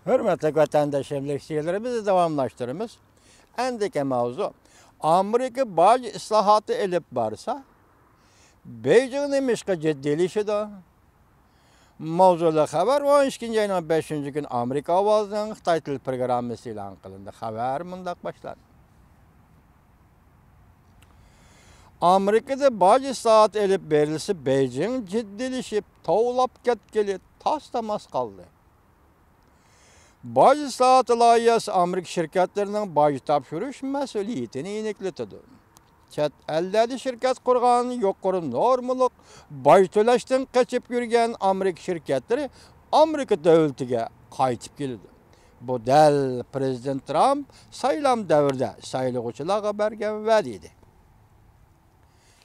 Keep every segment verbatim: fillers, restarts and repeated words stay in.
ھۆرمەتلىك ۋەتەنداشلىرىم، لېكسىيەلىرىمىزنى داۋاملاشتۇرىمىز. ئەندىكى ماۋزۇ، ئامېرىكا باج ئىسلاھاتى ئېلىپ بارسا، بېيجىڭ نېمىشقا جىددىيلىشىدۇ؟ ماۋزۇلۇق خەۋەر. ئون ئىككىنچى ئاينىڭ بەشىنچى كۈنى ئامېرىكا ئاۋازىنىڭ خىتاي تىل پروگراممىسى ئېلان قىلىندى. خەۋەر مۇنداق باشلاندى. ئامېرىكىدا باج ئىسلاھاتى ئېلىپ بېرىلسا، بېيجىڭ جىددىيلىشىپ، توۋلاپ كەتكىلى تاس-تاماس قالدى. باج ئىسلاھاتى لايىھەسى ئامېرىكا شىركەتلىرىنىڭ باج تاپشۇرۇش مەسئۇلىيىتىنى يېنىكلىتىدۇ. چەت ئەللەردە شىركەت قۇرغان يۇقىرى نورمىلىق باج تۆلەشتىن قېچىپ يۈرگەن ئامېرىكا شىركەتلىرى ئامېرىكا دۆلىتىگە قايتىپ كېلىدۇ. بۇ دەل پىرېزىدېنت ترامپ سايلام دەۋرىدە سايلىغۇچىلارغا بەرگەن ۋەدە ئىدى.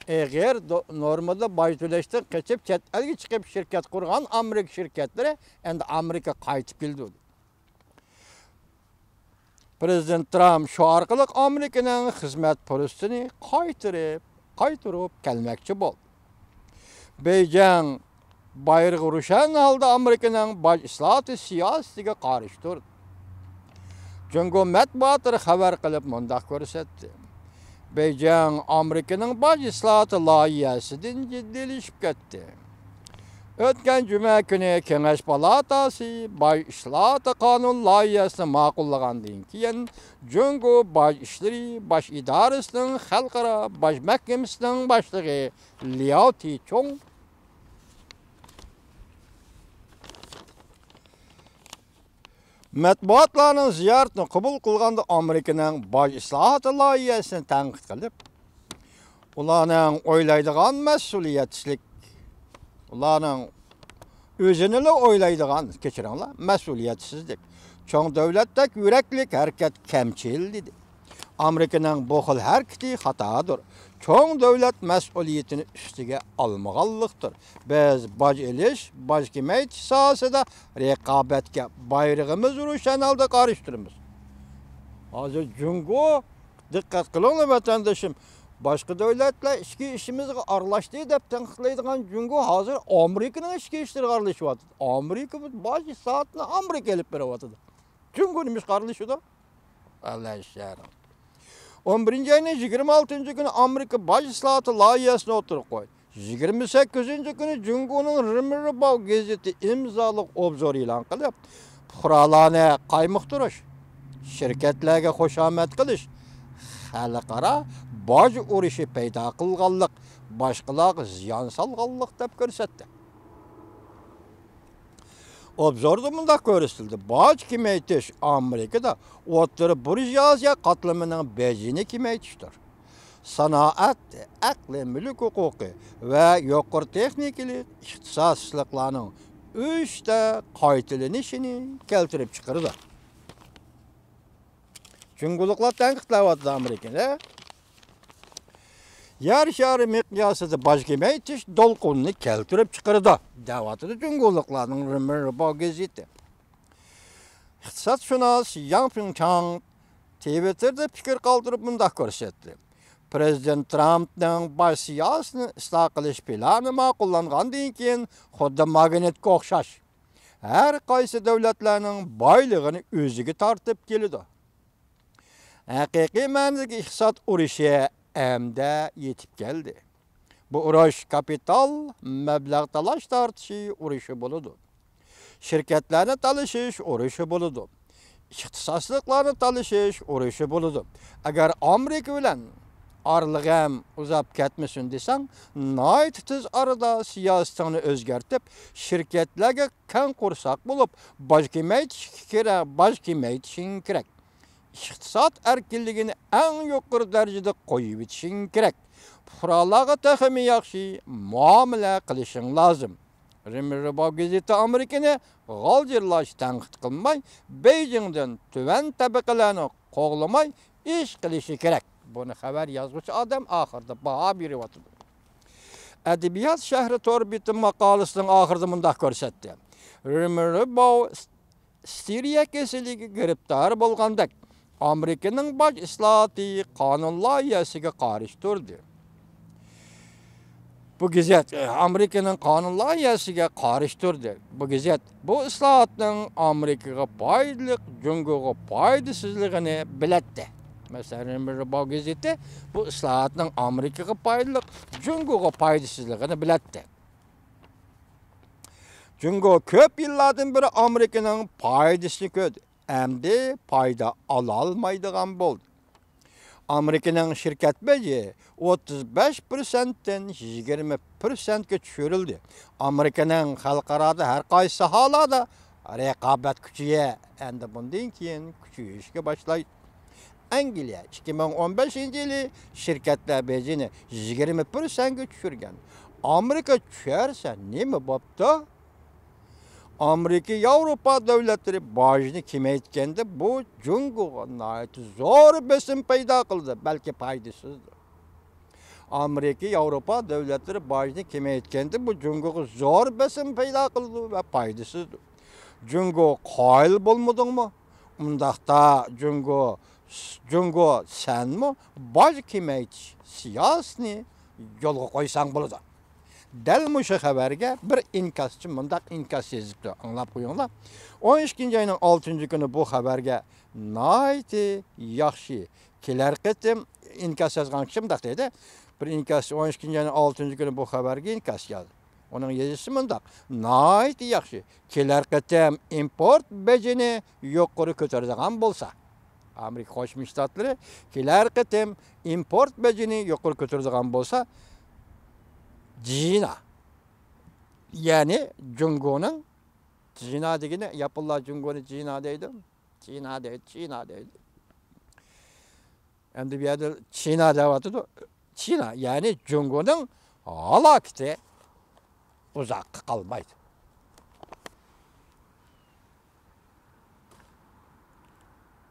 ئېغىر دو-، نورمىدا باج تۆلەشتىن قېچىپ، چەت ئەلگە چىقىپ شىركەت قۇرغان ئامېرىكا شىركەتلىرى ئەمدى ئامېرىكا قايتىپ كېلىدۇ. پىرېزىدېنت ترامپ شۇ ئارقىلىق ئامېرىكىنىڭ خىزمەت پۇرسىتىنى قايتۇرۇپ، قايتۇرۇپ كەلمەكچى بولدى. بېيجىڭ بايرىقى روشەن ھالدا ئامېرىكىنىڭ باج ئىسلاھاتى سىياسىتىگە قارشى تۇردى. جۇڭگو مەتبۇئاتلىرى خەۋەر قىلىپ مۇنداق كۆرسەتتى: بېيجىڭ ئامېرىكىنىڭ باج ئىسلاھاتى لايىھەسىدىن جىددىيلىشىپ كەتتى. ئۆتكەن جۈمە كۈنى كېڭەش پالاتاسى باج ئىسلاھاتى قانۇن لايىھەسىنى ماقۇللىغاندىن كېيىن، جۇڭگو باج ئىشلىرى باش ئىدارىسىنىڭ خەلقئارا باج مەھكىمىسىنىڭ باشلىقى لياۋ تىچۇڭ مەتبۇئاتلارنىڭ زىيارىتىنى قوبۇل قىلغاندا، ئامېرىكىنىڭ باج ئىسلاھاتى لايىھەسىنى تەنقىد قىلىپ، ئۇلارنىڭ ئويلايدىغان مەسئۇلىيەتسىزلىك، ئۇلارنىڭ ئۆزىنىلا ئويلايدىغان، كەچۈرۈڭلار، مەسئۇلىيەتسىزلىك، چوڭ دۆلەتتەك يۈرەكلىك ھەرىكەت كەمچىل، دېدى. ئامېرىكىنىڭ بۇ خىل ھەرىكىتى خاتادۇر. چوڭ دۆلەت مەسئۇلىيىتىنى ئۈستىگە ئالمىغانلىقتۇر. بىز باج ئېلىش، باج كېمەيتىش ساھەسىدە رىقابەتكە بايرىقىمىز روشەن ھالدا قارشى تۇرىمىز. ھازىر جۇڭگو، دىققەت قىلىڭلار ۋەتەندىشىم، باشقا دۆلەتلەر ئىچكى ئىشىمىزغا ئارىلاشتى دەپ تەنقىدلەيدىغان جۇڭگو ھازىر ئامېرىكىنىڭ ئىچكى ئىشلىرىغا ئارىلىشىۋاتىدۇ. ئامېرىكا بۇ باج ئىسلاھاتىنى ئامېرىكا ئېلىپ بېرىۋاتىدۇ. جۇڭگو نېمىشقا ئارىلىشىدۇ؟ ئاللا ئىشلەرنىڭ. ئون بىرىنچى ئاينىڭ يىگىرمە ئالتىنچى كۈنى ئامېرىكا باج ئىسلاھاتى لايىھەسىنى ئوتتۇرىغا قويدى. يىگىرمە سەككىزىنچى كۈنى جۇڭگونىڭ رېمىرباۋ گېزىتى ئىمزالىق ئوبزور ئېلان قىلىپ، پۇقرالارنى قايمۇقتۇرۇش، شىركەتلەرگە خۇشامەت قىلىش، خەلقئارا باج ئۇرۇشى پەيدا قىلغانلىق، باشقىلارغا زىيان سالغانلىق دەپ كۆرسەتتى. ئوبزوردا مۇنداق كۆرسىتىلدى: باج كېمەيتىش ئامېرىكىدا ئوتتۇرا بۇرژۇئازىيە قاتلىمىنىڭ بېجىنى كېمەيتىشتۇر. سانائەت، ئەقلىي مۈلۈك ھوقۇقى ۋە يۇقىرى تېخنىكىلىق ئىختىساسلىقلارنىڭ ئۈچتە قايتىلىنىشىنى كەلتۈرۈپ چىقىرىدۇ. جۇڭگولۇقلار تەنقىدلەۋاتىدۇ ئامېرىكىنى. يەر شارى مىقياسىدا باج كېمەيتىش دولقۇنىنى كەلتۈرۈپ چىقىرىدۇ، دەۋاتىدۇ جۇڭگولۇقلارنىڭ رېمىرباۋ گېزىتى. ئىقتىسادشۇناس ياڭ پىڭچاڭ تىۋىتتېردا پىكىر قالدۇرۇپ مۇنداق كۆرسەتتى: پىرېزىدېنت ترامپنىڭ باج سىياسىتىنى ئىسلاھ قىلىش پىلانى ماقۇللانغاندىن كېيىن، خۇددى ماگنىتقا ئوخشاش، ھەر قايسى دۆلەتلەرنىڭ بايلىقىنى ئۆزىگە تارتىپ كېلىدۇ. ھەقىقىي مەنىدىكى ئىقتىساد ئۇرۇشى ئەمدى يېتىپ كەلدى. بۇ ئۇرۇش كاپىتال، مەبلەغ تالاش-تارتىشى ئۇرۇشى بولىدۇ. شىركەتلەرنى تالىشىش ئۇرۇشى بولىدۇ. ئىختىساسلىقلارنى تالىشىش ئۇرۇشى بولىدۇ. ئەگەر ئامېرىكا بىلەن ئارىلىق ھەم ئۇزاپ كەتمىسۇن دېسەڭ، ناھايىتى تېز ئارىدا سىياسىتىڭنى ئۆزگەرتىپ، شىركەتلەرگە كەڭ قورساق بولۇپ، باج كېمەيتىشكە كېرەك، باج كېمەيتىشىڭ كېرەك. ئىقتىساد ئەركىنلىكىنى ئەڭ يۇقىرى دەرىجىدە قويۇۋېتىشىڭ كېرەك. پۇقرالارغا تېخىمۇ ياخشى مۇئامىلە قىلىشىڭ لازىم. رېمىرباۋ گېزىتى ئامېرىكىنى غالجىرلاش، تەنقىد قىلماي، بېيجىڭدىن تۆۋەن تەبىقىلەرنى قوغلىماي ئىش قىلىشى كېرەك. بۇنى خەۋەر يازغۇچى ئادەم ئاخىرىدا باھا بېرىۋاتىدۇ. ئەدەبىيات شەھىرى تور بېتى ماقالىسىنىڭ ئاخىرىدا مۇنداق كۆرسەتتى: رېمىرباۋ ھىستېرىيە كېسىلىگە گىرىپتار بولغاندەك، ئامېرىكىنىڭ باج ئىسلاھاتى قانۇن لايىھەسىگە قارشى تۇردى. بۇ گېزىت ئامېرىكىنىڭ قانۇن لايىھەسىگە قارشى تۇردى. بۇ گېزىت بۇ ئىسلاھاتنىڭ ئامېرىكىغا پايدىلىق، جۇڭگوغا پايدىسىزلىقىنى بىلەتتى. مەسىلەن، رېنباۋ گېزىتى بۇ ئىسلاھاتنىڭ ئامېرىكىغا پايدىلىق، جۇڭگوغا پايدىسىزلىقىنى بىلەتتى. جۇڭگو كۆپ يىللاردىن بېرى ئامېرىكىنىڭ پايدىسىنى كۆردى. ئەمدى پايدا ئالالمايدىغان بولدى. ئامېرىكىنىڭ شىركەت بېجى ئوتتۇز بەش پىرسەنتتىن يىگىرمە پىرسەنتكە چۈشۈرۈلدى. ئامېرىكىنىڭ خەلقئارادا ھەر قايسى ساھەلەردە رىقابەت كۈچىيە، ئەمدى بۇندىن كېيىن كۈچىيىشكە باشلايدۇ. ئەنگلىيە ئىككى مىڭ ئون بەشىنچى يىلى شىركەتلەر بېجىنى يىگىرمە پىرسەنتكە چۈشۈرگەن. ئامېرىكا چۈشۈرسە نېمە بوپتۇ؟ ئامېرىكا، ياۋروپا دۆلەتلىرى باجنى كېمەيتكەندە، بۇ جۇڭگوغا ناھايىتى زور بېسىم پەيدا قىلدى، بەلكى پايدىسىزدۇر. ئامېرىكا، ياۋروپا دۆلەتلىرى باجنى كېمەيتكەندە، بۇ جۇڭگوغا زور بېسىم پەيدا قىلىدۇ ۋە پايدىسىزدۇر. جۇڭگو، قايىل بولمىدىڭمۇ؟ ئۇنداقتا جۇڭگو، جۇڭگو، سەنمۇ باج كېمەيتىش سىياسىتىنى يولغا قويساڭ بولىدۇ. دەل مۇشۇ خەۋەرگە بىر ئىنكاسچى مۇنداق ئىنكاس يېزىپتۇ، ئاڭلاپ قويۇڭلار. ئون ئىككىنچى ئاينىڭ ئالتىنچى كۈنى بۇ خەۋەرگە ناھايىتى ياخشى، كېلەر قېتىم، ئىنكاس يازغان كىشى مۇنداق دەيدۇ، بىر ئىنكاسچى ئون ئىككىنچى ئاينىڭ ئالتىنچى كۈنى بۇ خەۋەرگە ئىنكاس يازدى. ئۇنىڭ يېزىشى مۇنداق: ناھايىتى ياخشى، كېلەر قېتىم ئىمپورت بېجىنى يۇقىرى كۆتۈرىدىغان بولسا، ئامېرىكا قوشما شتاتلىرى كېلەر قېتىم ئىمپورت بېجىنى يۇقىرى كۆتۈرىدىغان بولسا، جىنا، يەنى جۇڭگونىڭ، جىنا دېگىنى، ياپونلار جۇڭگونى جىنا دەيدۇ. چىنا دەيدۇ، چىنا دەيدۇ. ئەمدى بۇ يەردە چىنا دەۋاتىدۇ. چىنا، يەنى جۇڭگونىڭ ھالاكىتى ئۇزاققا قالمايدۇ.